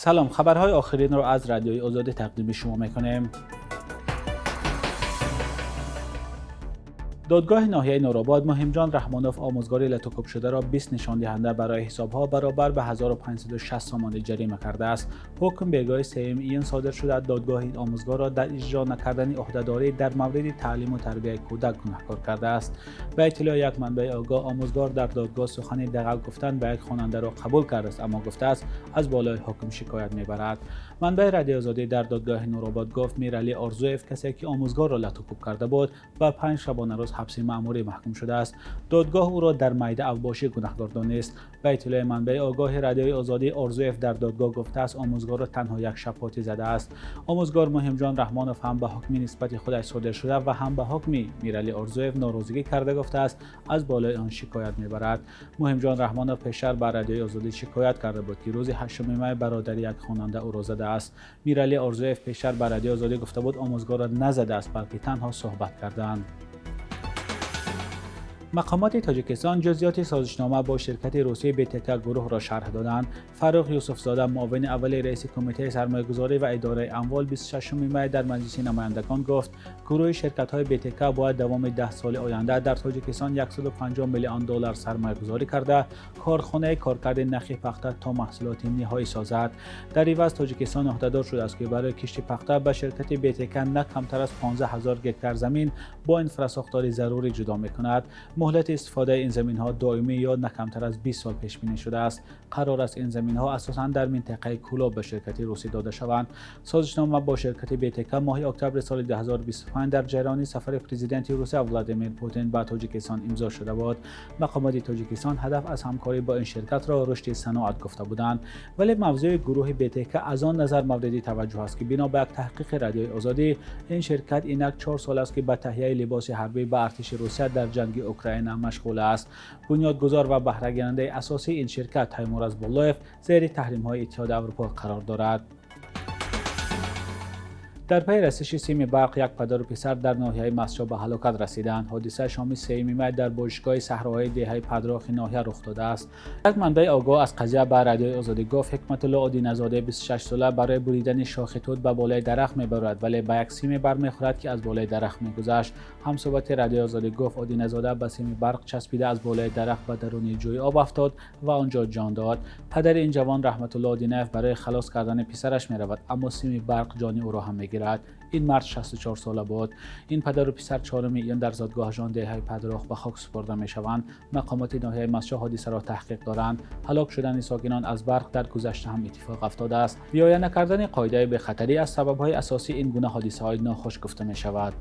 Салом, хабарҳои охиринро аз Радиои Озодӣ тақдими шумо мекунем. Додгоҳи ноҳияи Нуробод Муҳимҷон Раҳмонов, омӯзгори латукӯбшударо 20 нишондиҳанда барои ҳисобҳо баробар ба 1560 сомонӣ ҷарима кардааст. Ҳукм бегоҳи 3 июн содир шуда, додгоҳ ин омӯзгорро дар иҷро накардани ӯҳдадорӣ дар мавриди таълиму тарбияи кӯдак гунаҳкор кардааст. Ба иттилои як манбаи огоҳ, омӯзгор дар додгоҳ сухани дағал гуфтан ба як хонандаро қабул кардааст, аммо гуфтааст аз болои ҳукм шикоят мебарад. Манбаи Радиои Озодӣ дар додгоҳи Нуробод гуфт Миралӣ Орзуев, касе ки омӯзгорро латукӯб карда буд, ба 5 шабонарӯз ҳабси маъмурӣ маҳкум шудааст. Додгоҳ ӯро дар майда авбошӣ гунаҳкор донист. Ба иттилои манбаи огоҳи Радиои Озодӣ, Орзуев дар додгоҳ гуфтааст омӯзгорро танҳо як шапотӣ задааст. Омӯзгор Муҳимҷон Раҳмонов ҳам ба ҳукми нисбати худаш содир шуда ва ҳам ба ҳукми Миралӣ Орзуев норозигӣ карда, гуфтааст аз болои он шикоят мебарад. Муҳимҷон Раҳмонов пештар ба Радиои Озодӣ шикоят карда буд, ки рӯзи 8 май бародари як хонанда ӯро задааст. Миралӣ Орзуев пештар ба Радиои Озодӣ гуфта буд омӯзгорро назадааст, балки танҳо суҳбат кардаанд. Мақомоти Тоҷикистон ҷузъиёти созишнома бо ширкати русии БТК гурӯҳро шарҳ доданд. Фаррух Юсуфзода, муовини аввали раиси Кумитаи сармоягузорӣ ва идораи амвол, 26 май дар Маҷлиси намояндагон гуфт гурӯҳи ширкатҳои БТК бояд давоми 10 соли оянда дар Тоҷикистон 150 миллион доллар сармоягузорӣ карда, корхонаи коркарди нахи пахта то маҳсулоти ниҳоӣ созад. Дар иваз Тоҷикистон ӯҳдадор шудааст, ки барои кишти пахта ба ширкати БТК на камтар аз 15 ҳазор гектар замин бо инфрасохтори зарурӣ ҷудо мекунад. Муҳлати истифодаи ин заминҳо доимӣ ё на камтар аз 20 сол пешбинӣ шудааст. Қарор аст ин заминҳо асосан дар минтақаи Кӯлоб ба ширкати русӣ дода шаванд. Созишнома бо ширкати БТК моҳи октябри соли 2025 дар ҷараёни сафари президенти Русия Владимир Путин ба Тоҷикистон имзо шуда буд. Мақомоти Тоҷикистон ҳадаф аз ҳамкорӣ бо ин ширкатро рушди саноат гуфта буданд. Вале мавзӯи гурӯҳи БТК аз он назар мавриди таваҷҷӯҳ аст, ки бино ба як таҳқиқи Радиои Озодӣ, ин ширкат инак 4 сол аст, ки ба таҳияи либоси ҳарбӣ ба артиши Русия дар ҷанги Украина машғул аст. Бунёдгузор ва баҳрагирандаи асосии ин ширкат Таймураз Боллоев зери таҳримҳои Иттиҳоди Аврупо қарор дорад. Дар пайи расиши сими барқ як падару писар дар ноҳияи Мастчоҳ ба ҳалокат расиданд. Ҳодиса шоми 3 май дар бошгоҳи саҳроҳои деҳаи Падрохи ноҳия рух додааст. Як манбаи огоҳ аз қазия ба Радиои Озодӣ гуфт Ҳикматулло Одиназода 26 сола барои буридани шохи тут ба болои дарахт мебарад, вале ба як симе бармехӯрад, ки аз болои дарахт мегузашт. Ҳамсӯҳбати Радиои Озодӣ гуфт Одиназода ба сими барқ часпида аз болои дарахт ба даруни ҷӯи об афтод ва он ҷо ҷон дод. Падари ин ҷавон Раҳматулло Одинаев барои халос кардани писараш меравад, аммо сими барқ ҷони ӯро ҳам мегирад. Ин мард 64 сола буд. Ин падару писар 4 июн дар зодгоҳашон деҳаи Падрох ба хок супурда мешаванд. Мақомоти ноҳияи Мастчоҳ ҳодисаро таҳқиқ доранд. Ҳалок шудани сокинон аз барқ дар гузашта ҳам иттифоқ афтодааст. Риоя накардани қоидаи бехатарӣ аз сабабҳои асосии ин гуна ҳодисаҳои нохуш гуфта мешавад.